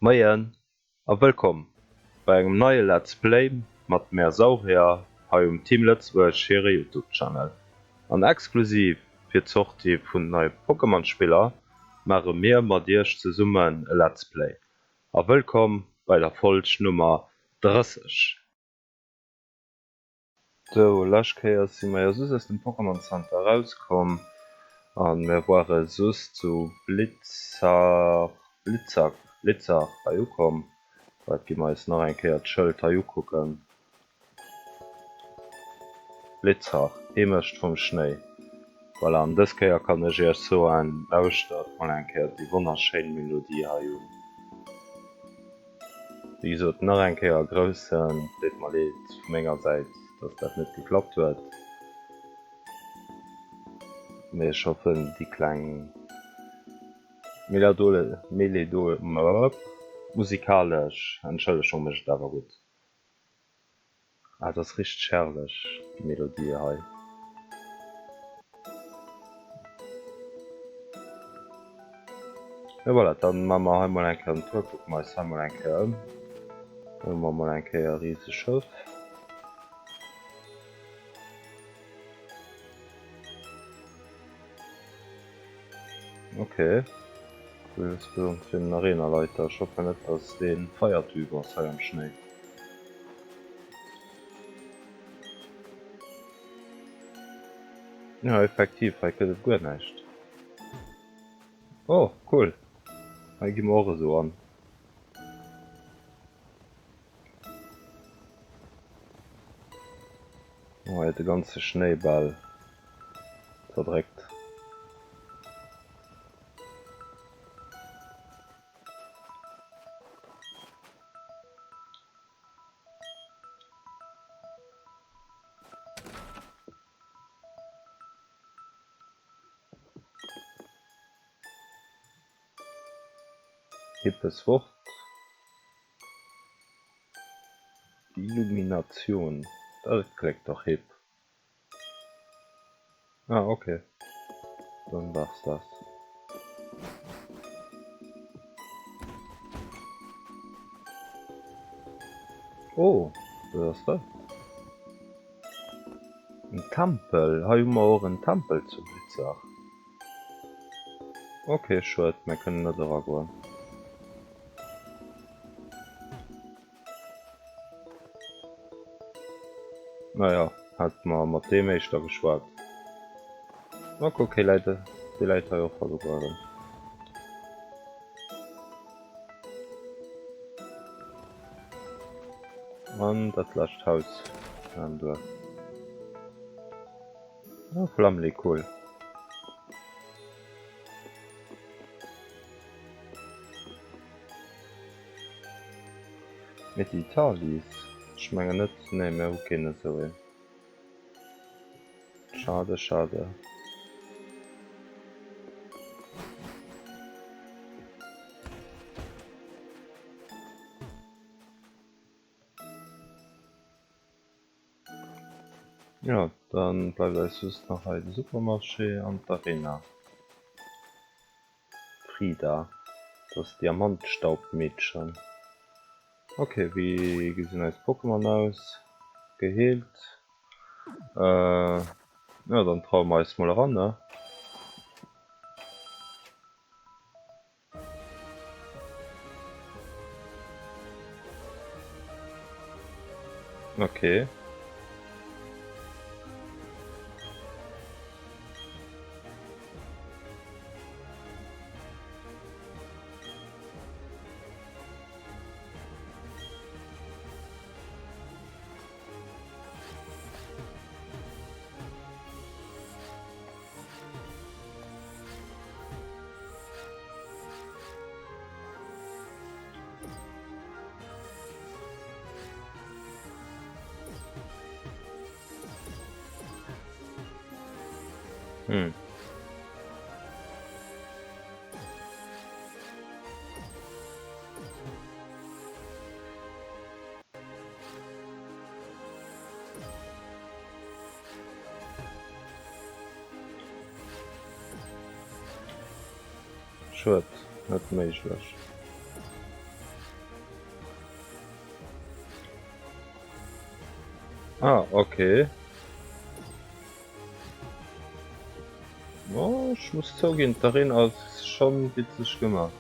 Moien a wëllkomm bei engem neie Let's Play mat mär Saurier hei um Team Lëtzebuerg hire Youtube Channel. An exklusiv fir d'Sortie vun neie Pokémon Spiller maache mir mat iech zesummen e Let's Play. A wëllkomm bei der Folg Nummer 30. Sou, lescht Kéier si mer jo soss aus dem Pokémon Center erauskomm an mir ware soss zu Blitzach, Blitzak, Blitzach hei ukomm. Wat gi mer eis nach eng Kéier d'Schëld hei ukucken. Blitzach, Heemecht vum Schnéi. Voilà, an dës Kéier kann ech iech soen, lauschtert mol eng Kéier déi wonnerschéin Melodie hei un. Wéi gesot, nach eng Kéier e groussen deet mer leed vu menger Säit, dass dat net geklappt huet, mee ech hoffen déi kleng musikalesch Entschëllegung mécht et awer gutt. Ah, et ass richteg herrlech, déi Melodie hei. Jo voilà, dann maa mer hei mol eng Kéier den Tour, kucke mer eis hei mol eng Kéier ëm. Hei hu mer mol eng Kéier e rieseg Schëff. Ok, cool, was besonnesch fir den Arenaleiter. Ech hoffen net, dass dee Feiertyp ass hei am Schnéi. Ja, effektiv, hei gëtt et guer näischt. Oh, cool. Hei gi mer och esou an. Oh, hei huet de ganze Schnéi bal zerdréckt. Hippes Wort. Illumination, dat kléngt dach hip. Ah ok, dann wars das. Oh, wat ass dat? En Tempel, hei hu mer och en Tempel zu Blitzach. Ok, schued, mer kënnen net eragoen. Naja, hat mer mat deem éischter geschwat. Na kuck, hie läit, dee läit hei och verloren. An dat lescht Haus an duer. Ah, Flammli, cool. Mee déi Thalys, ech mengen net, nee mir hu keen esou een. Schade, schade. Jo, dann bleift eis just nach hei de Supermarché an d'Arena. Frida, das Diamantstaubmädchen. Ok, wéi gesinn eis Pokémon aus? Geheelt. Äh, jo, dann traue mer eis mol eran, ne? Okay. Hm. Schued, net méiglech. Ah, okay. Oh, ech muss zouginn, d'Arena ass schonn witzeg gemaach.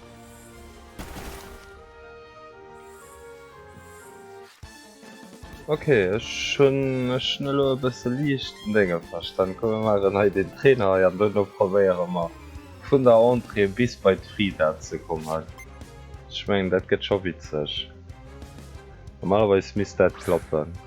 Ok, ech hunn ech hunn elo e bësse liicht den Dénge verstan. Komm mir maachen hei den Trainer hei an duerno probéiere mer vun der Entrée bis bei d'Frida ze kommen. Ech mengen dat gëtt scho witzeg. Normalerweis misst dat klappen.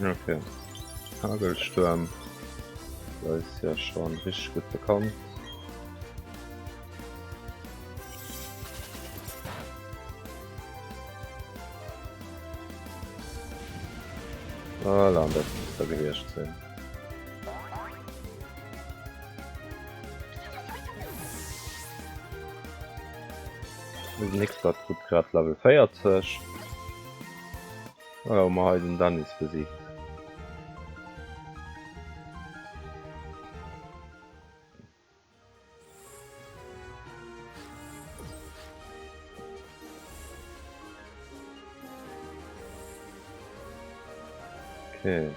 Okay. Hagelstuerm ass ja schon richtig gut bekannt. Voilà, dat muss da gewiescht sinn. Den Nixbert krut grad Level 40. Voilà, hu mer hei den Dennis besiegt. Okay.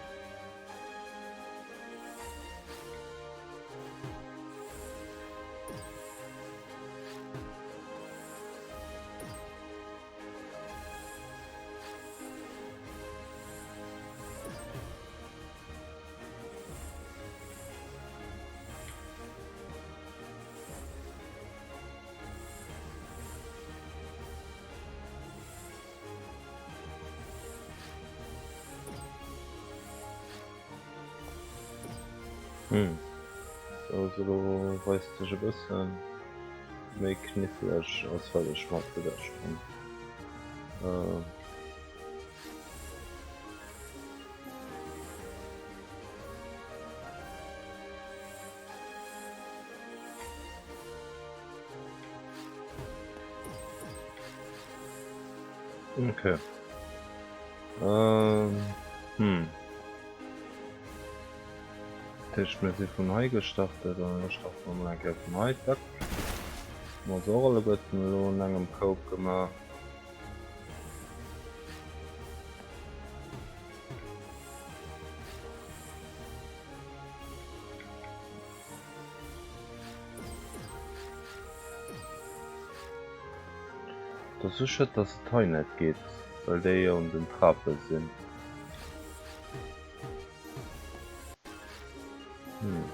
Hm. Also elo weist sech e bëssen méi kniffleg ass wat ech mer geduecht hunn. Äh. Okay. Ähm, hm. Dat heescht mir si vun hei gestartet an elo starte mer mol eng Kéier vun hei. Zack. Hu mer se och alleguerten elo an engem Koup gemaach. Et ass sou schued dass et hei net geet, well déi jo un den Trape sinn. Hm.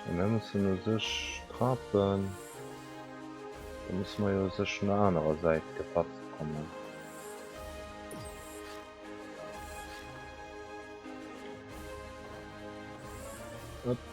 A mir mussen u sech Trapen, da musse mer jo u sech vun der anerer Säit gepatzt kommen. Upp.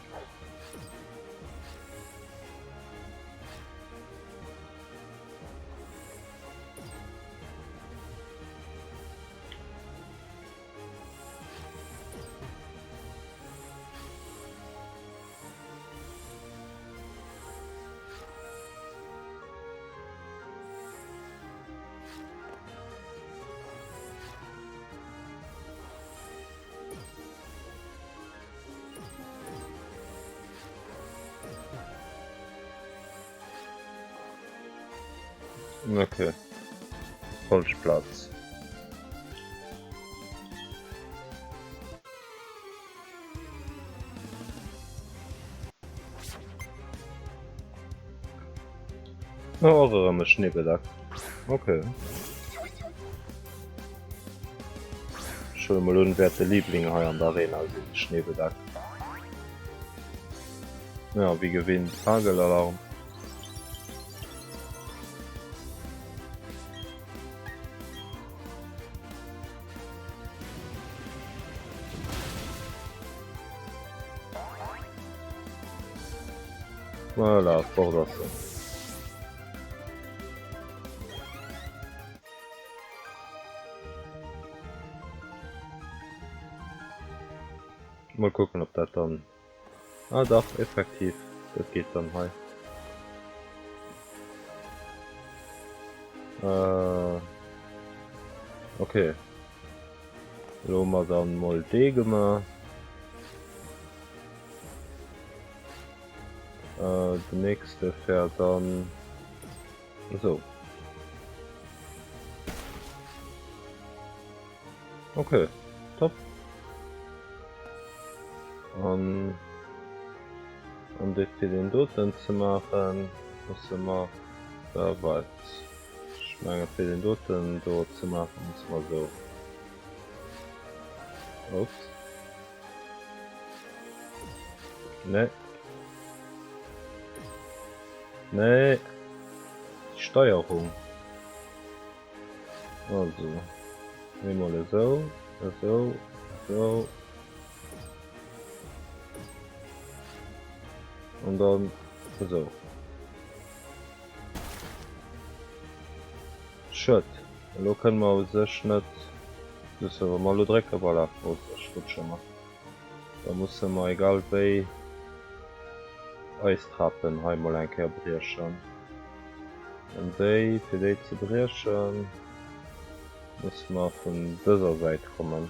Okay. Falsch Platz. Oh, och erëm e Schneebedeck. Okay. Ech huele mol un, wäert de Liebling hei an der Arena sinn, de Schneebedeck. Ja, wéi gewinnt Hagelalarm. Voilà, fort ass se. Mol kucken ob dat dann Ah dach, effektiv, dat geet dann hei. Äh, okay. Elo hu mer dann mol dee gemaach. Den nächste fäert dann esou. Okay, top. An an de fir den doten ze maachen, musse mer da wat? Ech menge fir den doten do ze maachen, musse mer esou. Ups. Nee. Nee. Die Steuerung. Also. Eemol esou, esou, esou. An dann esou. Schued. Elo kënne mer u sech net. Just wa mer elo drécke, voilà, ech rutsche mer. Da musse mer egal wéi eis Trapen hei mol eng Kéier briechen. An déi, fir déi ze briechen, musse mer vun dëser Säit kommen.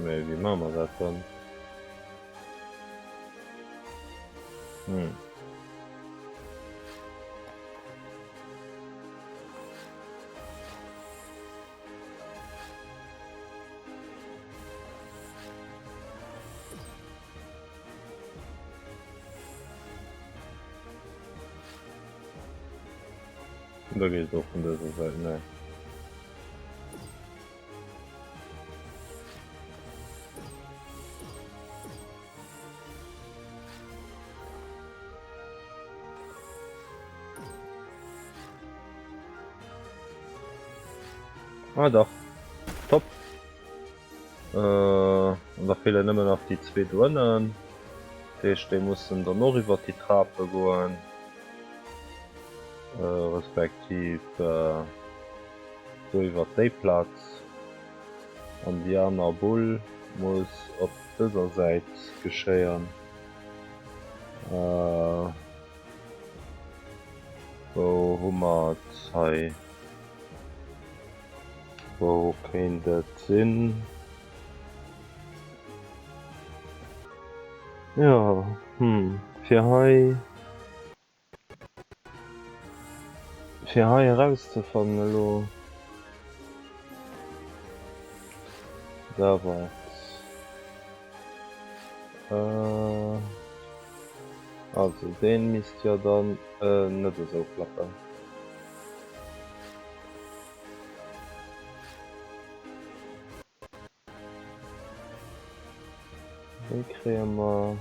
Mee wéi maache mer dat dann? Hm. Da geet et och vun dëser Säit, nee. Ah dach, top. An da feelen nëmmen nach déi zwee do ënnen. Dat heescht, déi mussen dann och iwwert déi Trape goen, respektiv do iwwert déi Plaz. An déi aner Bull muss op dëser Säit geschéien. Wou hu mer et hei? Wou kéint et sinn? Jo, hm, fir hei, fir hei erauszefannen elo, da wat? Also deen misst jo dann net esou klappen. Wéi kréie mer.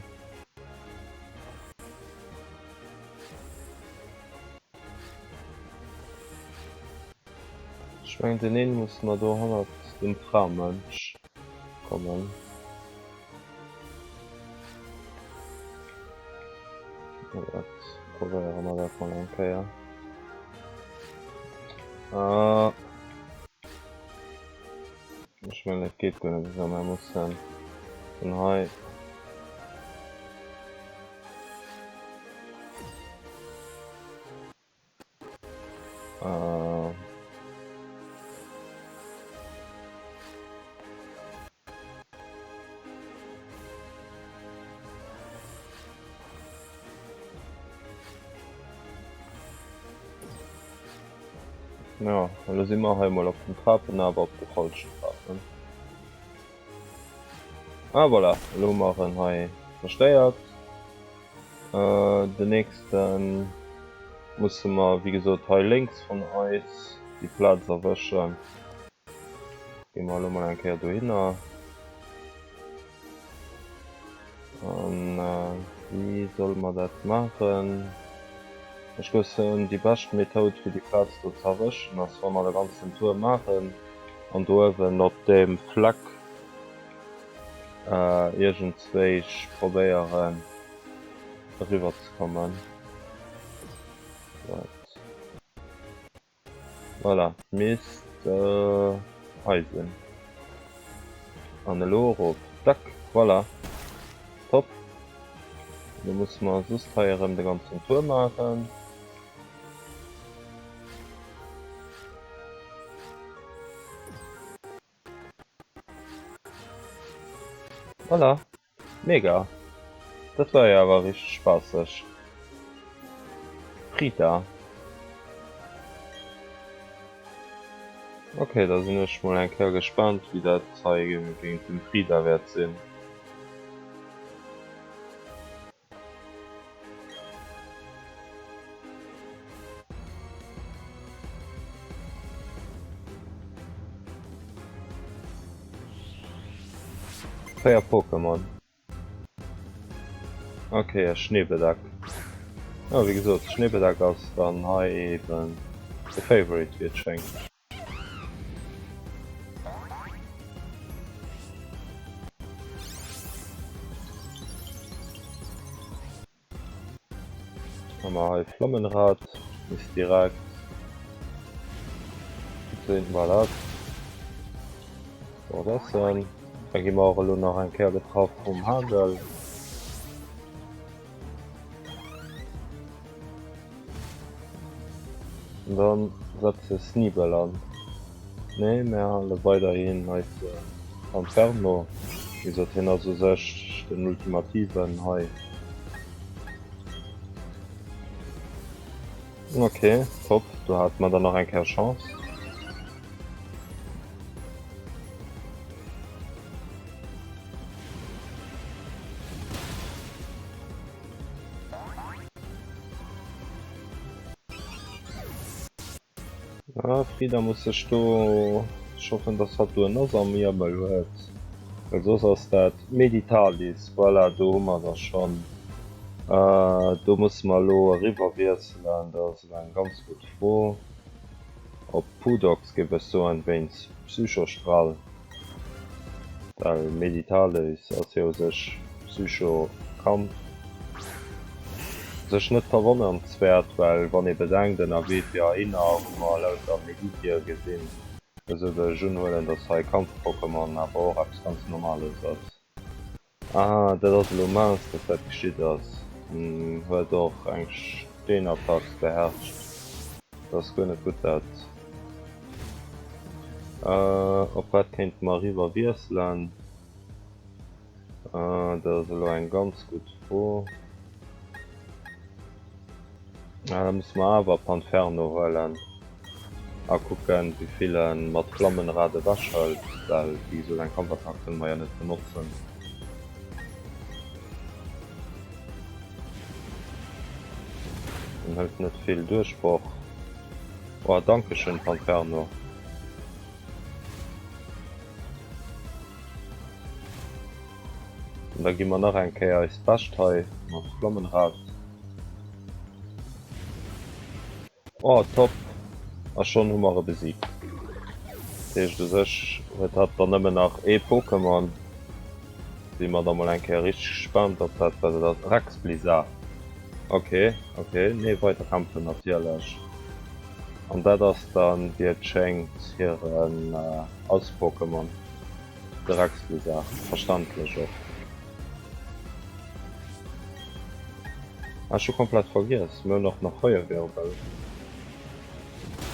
Ech mengen den een musse mer do hannert dem Framënsch kommen. Dat probéiere mer dat mol eng Kéier. Ah. Ech mengen et geet guer net esou, mer mussen vun hei. Äh. Jo, elo si mer hei mol op den Trapen, awer op de falschen Trapen. Ah voilà, elo hu mer en hei zerstéiert. Den nächste musse mer, wéi gesot, hei lénks vun eis déi Plaz erwëschen. Gi mer elo mol eng Kéier dohinner. An wéi solle mer dat maachen? Ech géif soen, déi bescht Methoud fir déi Plaz do ze erwëschen ass wa mer de ganzen Tour maachen an do uewen op deem Fleck iergendzwéich probéieren eriwwer ze kommen. Voilà, misst hei sinn. An elo erop. Zack, voilà. Top. Elo musse mer just hei erëm de ganzen Tour maachen. Voilà, mega. Dat war jo awer richteg spaasseg. Frida. Ok, da sinn ech mol eng Kéier gespaant wéi dat hei géint den Frida wäert sinn. Véier Pokémon. Ok, e Schneebedeck. Jo, wéi gesot, Schneebedeck ass dann hei eben de Favorite, wéi et schéngt. Hu mer hei Flammenrad, misst direkt gutt sinn, voilà. Fort ass en. Da gi mer och elo nach eng Kéier getraff vum Hagel. An dann setze Sniebel an. Nee, mär hale weiderhin eise Panferno. Wéi gesot, hien ass u sech den ultimativen hei. Ok, top, do hate mer dann nach eng Kéier Chance. Ah, Frida muss sech do, ech hoffen dass hatt do en Noss am Iermel huet, well soss ass dat Meditalis, voilà, do hu mer der schonn. Do musse mer elo eriwwer wiesselen, dat ass elo eng ganz gutt Fro. Op Pudox géif ech soen, wéinst Psychostrahl. Well Meditales ass jo u sech Psycho-Kampf. U sech net verwonnernswäert, well wann ee bedenkt, ënnerwee fir heihinner hu mer lauter Meditier gesinn, esou datt ech unhuelen, datt hei Kampf-Pokémon awer och eppes ganz Normales ass. Aha, dat ass elo mince, dass dat geschitt ass. En huet och eng Steenattack beherrscht. Dat ass guer net gutt dat. Op wat kéinte mer eriwwer wiesselen? Dat ass elo eng ganz gutt Fro. Da musse mer awer Panferno huelen a kucken wéi vill e mat Flammenrad ewech hëlt, well wéi gesot eng Kampfattack kënne mer jo net benotzen. En hëlt net vill Duerchbroch. Oh dankeschön Panferno. An da gi mer nach eng Kéier eist Bescht hei mat Flammenrad. Oh top! A schonn hu mer e besiegt. Dat heescht u sech huet hatt dann nëmmen nach ee Pokémon. Si mer da mol eng Kéier richteg gespaant op dat wat et ass. Rexblisar. Ok, ok, nee weider kämpfen natierlech. An dat ass dann wéi et schéngt hiren Ass-Pokémon. De Rexblisar, verständlech och. Ah, ech hu komplett vergiess, mir hunn och nach Feuerwirbel.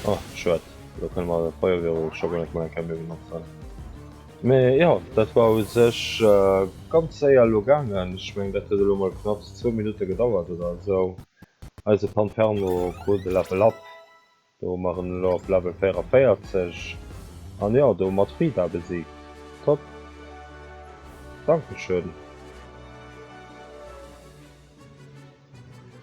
Oh, schued, elo kënne mer de Feuerwirbel scho guer net mol eng Kéier méi benotzen. Mee jo, dat war u sech ganz séier elo gaangen. Ech mengen, dat huet elo mol knapps zwou Minutte gedauert oder esou. Eise Panferno krut e Level Up. Do hu mer en elo op Level 44 an jo, do hu mer d'Frida besiegt. Top! Dankeschön!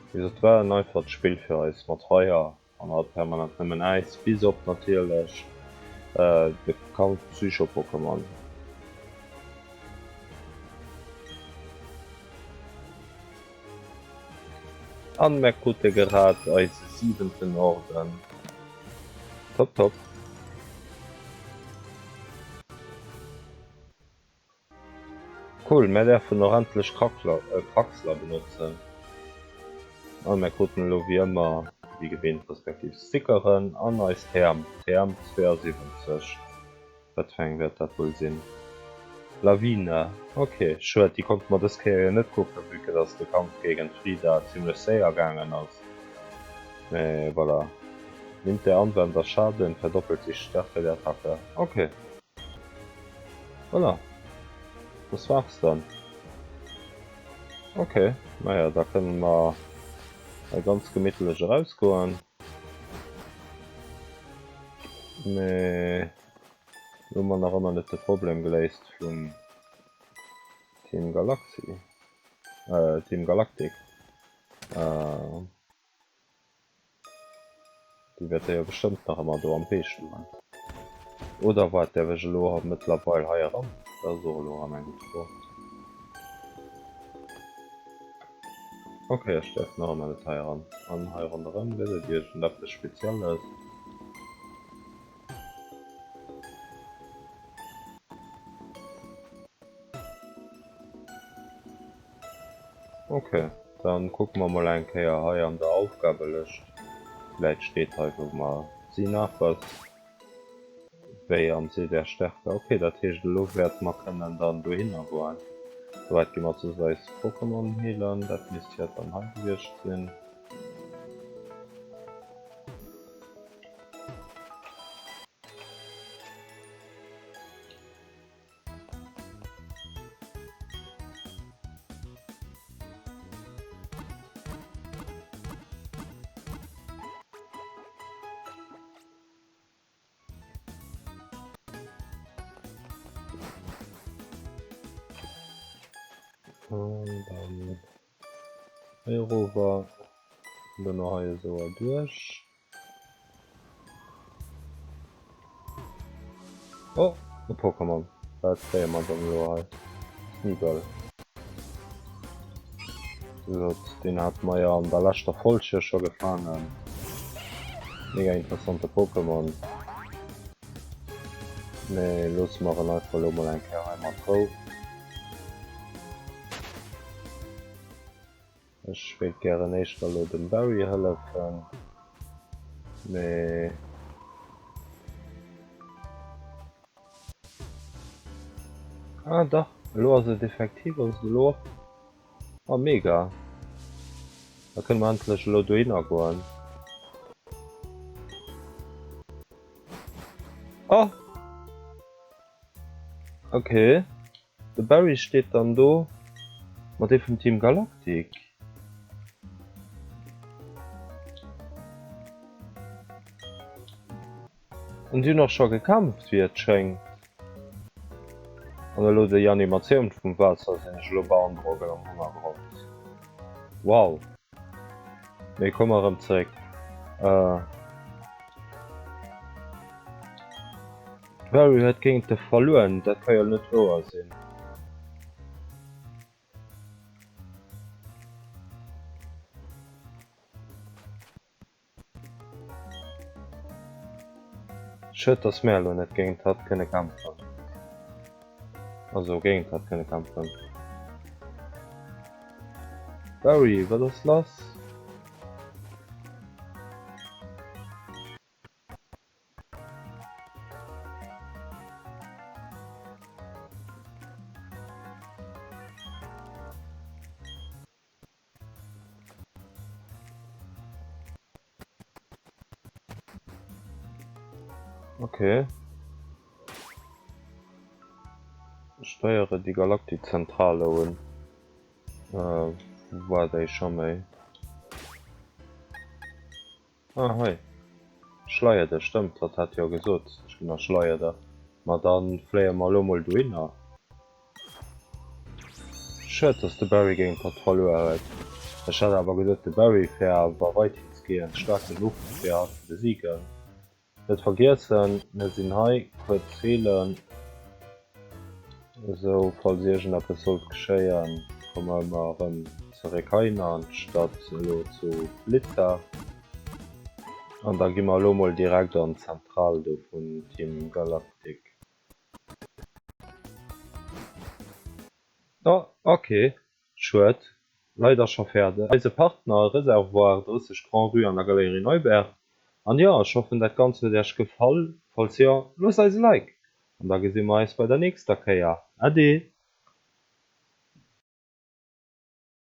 Wéi gesot, war en einfacht Spill fir eis mat Feier an halt permanent nëmmen Äis, bis op natierlech de Kampf Psycho-Pokémon. An mär krute gerad eise siwenten Orden. Top top. Cool, mär däerfen och endlech Kraxler benotzen. An mär kruten elo wéi ëmmer, wéi gewinnt, respektiv Stickeren an eis TM, TM 72. Wat fir eng wäert dat wuel sinn? Lawine, ok, schued, déi konnte mer dës Kéier jo net kucken, vue que dass de Kampf géigent Frida zimlech séier gaangen ass. Mee voilà. Nimmt der Anwender Schaden, verdoppelt sich Stärke der Attacke. Ok. Voilà. Das war's dann. Ok, naja, da kënne mer hei ganz gemittlech erausgoen. Mee elo hu mer nach ëmmer net de Problem geléist vun Team Galaxy, Team Galactic. Déi wäerte jo bestëmmt nach ëmmer do am Wee stoen. Oder wat, däerf ech elo mëttlerweil hei eran? Dat ass och elo erëm eng gutt Fro. Ok, ech däerf nach ëmmer net hei eran. An hei ronderëm gëtt et iergendeppes Spezielles. Ok, dann kucke mer mol eng Kéier hei an der Aufgabelëscht. Vläit steet hei wou mer sinn eppes. Wéi am See der Stärke. Ok, dat heescht elo wäerte mer kënnen dann dohinner goen. Souwäit gi mer zu eis Pokémon heelen. Dat misst jo dann hei gewiescht sinn. An dann hei erover an dann nach hei esou erduerch. Oh, e Pokémon. Wat kréie mer dann elo hei? Smeagol. Wéi gesot, deen hate mer jo an der leschter Folg jo scho gefaangen. Mega interessante Pokémon. Mee loosse mer en einfach elo mol eng Kéier hei mat Rou. Ech wéilt gären éischter elo dem Barry hëllefen, mee. Ah dach, elo ass et effektiv, ass et elo op. Oh mega! Da kënne mer endlech elo dohinner goen. Oh! Ok. De Barry steet dann do mat ee vum Team Galactic. An si hunn och scho gekämpft wéi et schéngt. An elo déi Animatioun vum Waasser sinn ech elo beandrockend am Hannergrond. Wow. Mee komm erëm zeréck. D'Barry huet géint e verluer, dat ka jo net wouer sinn. Schued dass mär elo net géint hatt kënne kämpfen. Also géint hatt kënne kämpfen. Barry, wat ass lass? Okay. Steiere die Galaktikzentrale un. Äh, wou war déi scho méi? Ah hei. Schleierde, stëmmt, hatt hat jo gesot, ech ginn a Schleierde. Ma dann fléie mer elo mol dohinner. Schued dass de Barry géint hatt verluer huet. Ech hat awer geduet de Barry wär awer weithinsgehend staark genuch fir hatt ze besiegen. Net vergiessen, mir sinn hei kuerz heelen, esou falls iergendeppes sollt geschéien, komme mer erëm zeréck heihinner anstatt elo zu Blitza. An da gi mer elo mol direkt an d'Zentral do vun Team Galactic. Oh, ok, schued, leider scho fäerdeg. Eise Partner Reservoir 30 Grand Rue an der Galerie Neubert. An jo, ech hoffen dat Ganzt huet Äech gefall, falls jo, loosst eis e Like an da gesi mer eis bei der nächster Kéier. Ade!